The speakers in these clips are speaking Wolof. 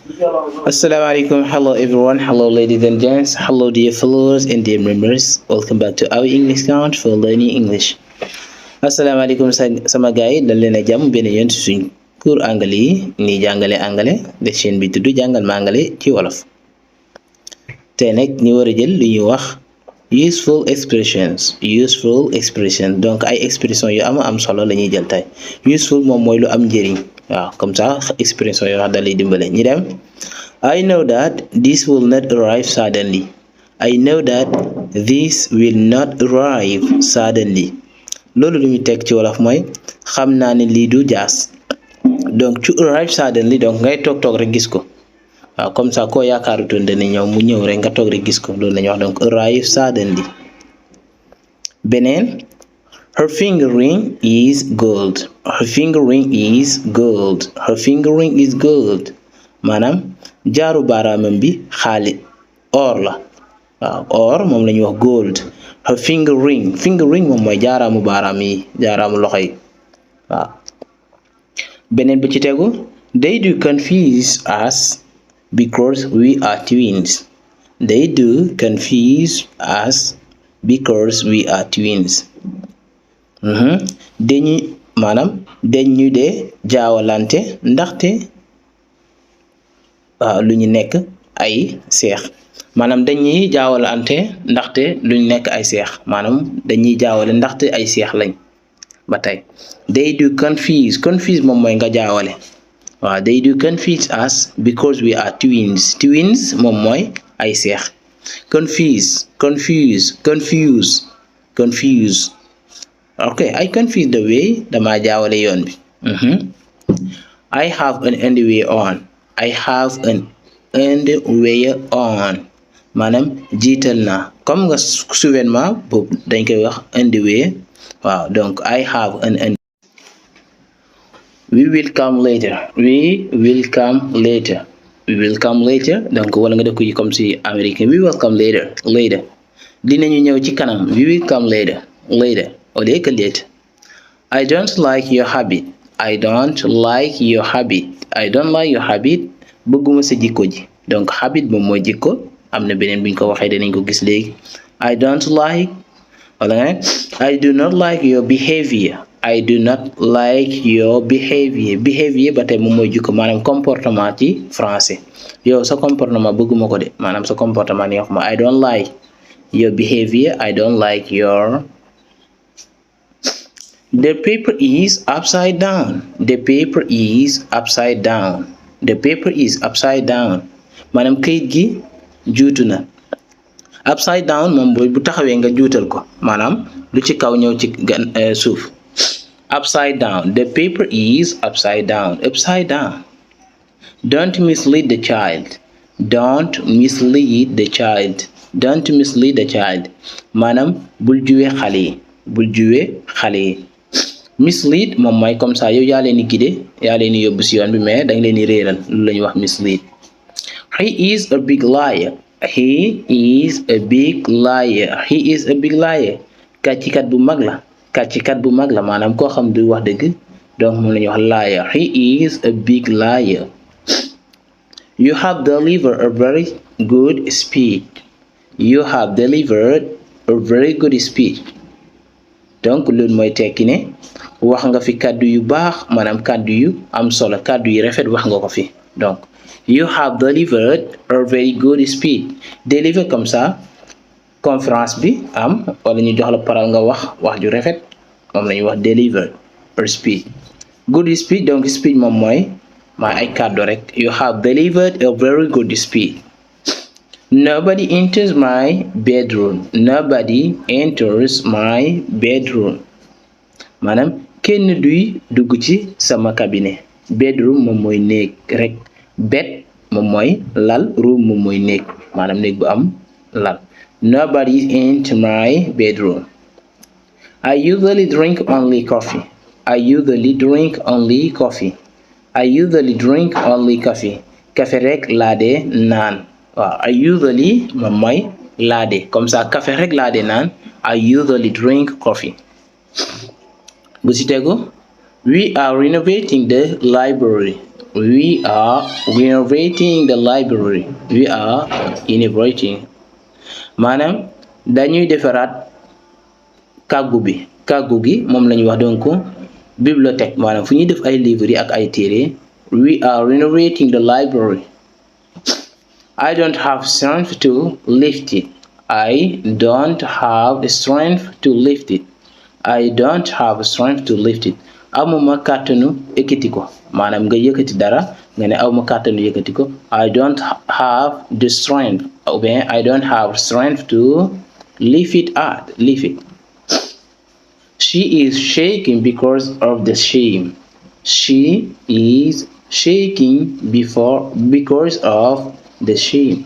Assalamualaikum. Hello everyone. Hello ladies and gents. Hello dear followers and dear members. Welcome back to our English count for learning English. Assalamualaikum sama gars yi dal leen a jàmm benn yoon ci suñ cours anglais yi ni jàngale anglais de chaîne bi tudd jàngal ma anglais ci wolof. Tey nag ñu war a jël lu ñuy wax useful expressions donc ay expression yu am solo la ñuy jël tey. Useful moom mooy lu am njëriñ. waaw comme ça expression yoo xam da lay dimbale ñi dem I know that this will not arrive suddenly. I know that this will not arrive suddenly. loolu lu ñu teg ci wolof mooy xam naa ne lii du jaas donc to arrive suddenly donc ngay toog rek gis ko waaw comme ça koo yaakaarutoon dana ñëw mu ñëw rek nga toog rek gis ko loolu la ñuy wax donc arrive suddenly. beneen her finger ring is gold. Her finger ring is gold. Her finger ring is gold. maanaam jaaru baaraamam bi xaalis or la waaw or moom la ñuy wax gold. Her finger ring moom mooy jaaraamu baaraam yi jaaraamu loxo yi waaw. beneen bi ci tegu they do confuse us because we are twins. They do confuse us because we are twins. dañu dee jaawalante ndaxte lu ñu nekk ay seex maanaam dañuy jaawalante ndaxte lu ñu nekk ay seex maanaam dañuy jaawale ndaxte ay seex lañ ba tey they do confuse moom mooy nga jaawale waaw they do confuse us because we are twins moom mooy ay seex confuse okay I confuse the way dama jaawale yoon bi. I have an underwear on. I have an underwear on maanaam jiital naa comme nga souverainement boobu dañ koy wax underwear waaw donc I have an we will come later donc wala nga def ko yi comme si américain we will come later dinañu ñëw ci kanam we will come later au lieu que later. I don't like your habit. bëgguma sa jikko ji donc habit moom mooy jikko am na beneen bu ñu ko waxee danañ ko gis léegi. I don't like wala nga ne I do not like your behavior. behavior ba tey moom mooy jikko maanaam comportement ci français yow sa comportement bëgguma ko de maanaam sa comportement ni wax ma I don't like your behavior. I don't like your The paper is upside down. maanaam kayit gi juutu na. upside down moom booy bu taxawee nga juutal ko maanaam lu ci kaw ñëw ci suuf. upside down. The paper is upside down. Don't mislead the child. maanaam bul juwee xale yi. mislead moom mooy comme ça yow yaa leen di guider yaa leen di yóbbu si yoon bi mais danga leen di réeral loolu la ñuy wax mislead. he is a big liar. kàccikat bu mag la maanaam koo xam du wax dëgg donc moom la ñuy wax liar. he is a big liar. you have delivered a very good speech. donc loolu mooy tekki ne wax nga fi kàddu yu baax maanaam kàddu yu am solo kàddu yu rafet wax nga ko fi donc you have delivered a very good speech. deliver comme ça conférence bi am wala ñu jox la parole nga wax ju rafet moom la ñuy wax deliver a speech. good speech donc speech moom mooy ay kàddu rek. you have delivered a very good speech. Nobody enters my bedroom. maanaam kenn duy dugg ci sama cabinet. bedroom moom mooy néeg rek. bed moom mooy lal. room moom mooy néeg maanaam néeg bu am lal. Nobody enters my bedroom. I usually drink only coffee. café rek laa dee naan. waaw I usually moom mooy laa dee comme ça café rek laa dee naan. I usually drink coffee. bu ci tegu we are renovating the library. We are renovating the library. We are renovating. maanaam dañuy defaraat kàggu bi kàggu gi moom la ñuy wax donc bibliothèque maanaam fu ñuy def ay livres yi ak ay téere. We are renovating the library. I don't have strength to lift it. I don't have strength to lift it. I don't have strength to lift it. amuma kàttanu yëkkati ko maanaam nga yëkkati dara nga ne amuma kàttanu yëkkati ko. I don't have the strength ou bien I don't have strength to lift it. She is shaking because of the shame. She is shaking because of the shame.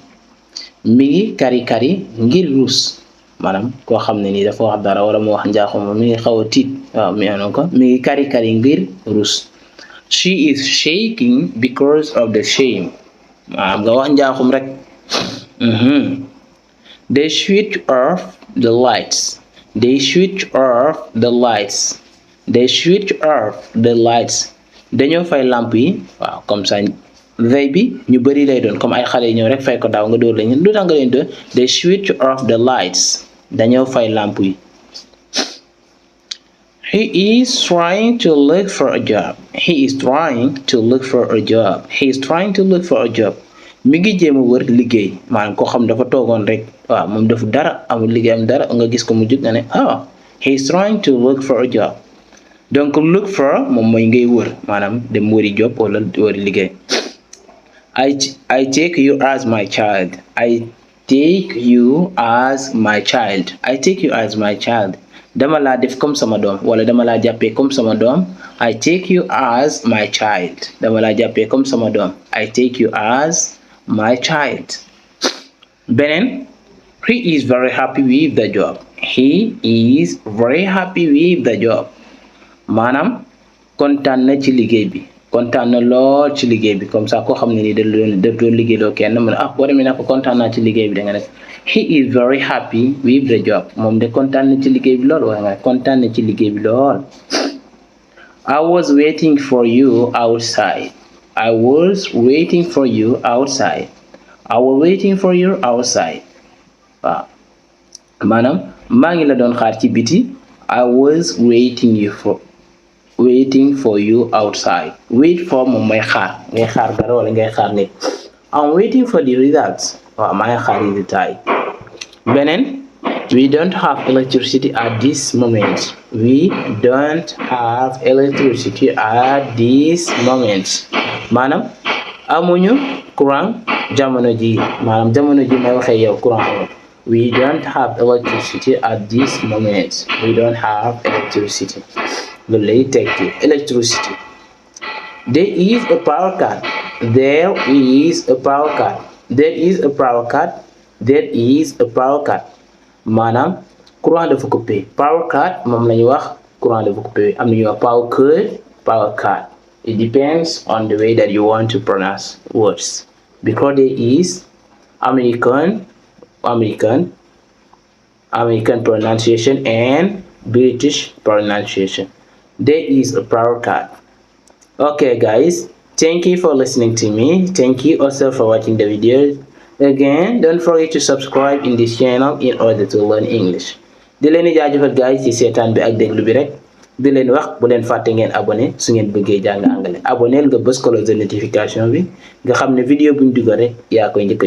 mi ngi kari kari ngir ruus maanaam koo xam ne nii dafa wax dara wala mu wax njaaxuma mi ngi xaw a tiit waaw mi ano ko mi ngi kari kari ngir ruus. She is shaking because of the shame maanaam nga wax njaaxum rek. They switch off the lights. They switch off the lights. They switch off the lights. dañoo fay lamp yi waaw comme ça veille bi ñu bari lay doon comme ay xale yi ñëw rek fay ko daaw nga dóor lañu lu tax nga leen doon. They switch off the lights. dañoo fay lamp yi. He is trying to look for a job. He is trying to look for a job. He is trying to look for a job. mi ngi jéem a wër liggéey maanaam koo xam dafa toogoon rek waaw moom defu dara amul liggéey am dara nga gis ko mu jóg nga ne he is trying to look for a job. donc look for moom mooy ngay wër maanaam dem wëri job wala wëri liggéey. I take you as my child. I take you as my child. I take you as my child. dama laa def comme sama doom wala dama laa jàppee comme sama doom. I take you as my child. dama laa jàppee comme sama doom. I take you as my child. beneen he is very happy with the job. He is very happy with the job. maanaam kontaan na ci liggéey bi kontaan na lool ci liggéey bi comme ça koo xam ne ni daf doon liggéeyloo kenn mu ne boo demee ne ko kontaan naa ci liggéey bi da nga ne he is very happy with the job. moom de kontaan na ci liggéey bi lool wala nga kontaan na ci liggéey bi lool. I was waiting for you outside. I was waiting for you outside. I was waiting for you outside. waaw maanaam maa ngi la doon xaar ci biti. I was waiting for you outside. wait for moom mooy xaar ngay xaar dara wala ngay xaar nit. I'm waiting for the results. waaw maa ngi xaar résultat yi. beneen we don't have electricity at this moment. We don't have electricity at this moment. maanaam amuñu courant jamono ji maanaam jamono ji may waxee yow courant amul. We don't have electricity at this moment. We don't have electricity. loolu lay tekki electricity. There is a power cut. There is a power cut. There is a power cut. There is a power cut. maanaam courant dafa coupé. Power cut moom la ñuy wax courant dafa coupé. am na ñuy wax power cut, power cut. It depends on the way that you want to pronounce words. Because there is American pronunciation and British pronunciation. There is a power cut. Okay guys, thank you for listening to me. Thank you also for watching the video. Again, don't forget to subscribe in this channel in order to learn English. di leen di jaajëfal guys ci seetaan bi ak déglu bi rek. di leen wax bu leen fàtte ngeen abonné su ngeen bëggee jàng anglais. abonné nga bës cloche de notification bi nga xam ne vidéo buñ dugal rek yaa koy njëkk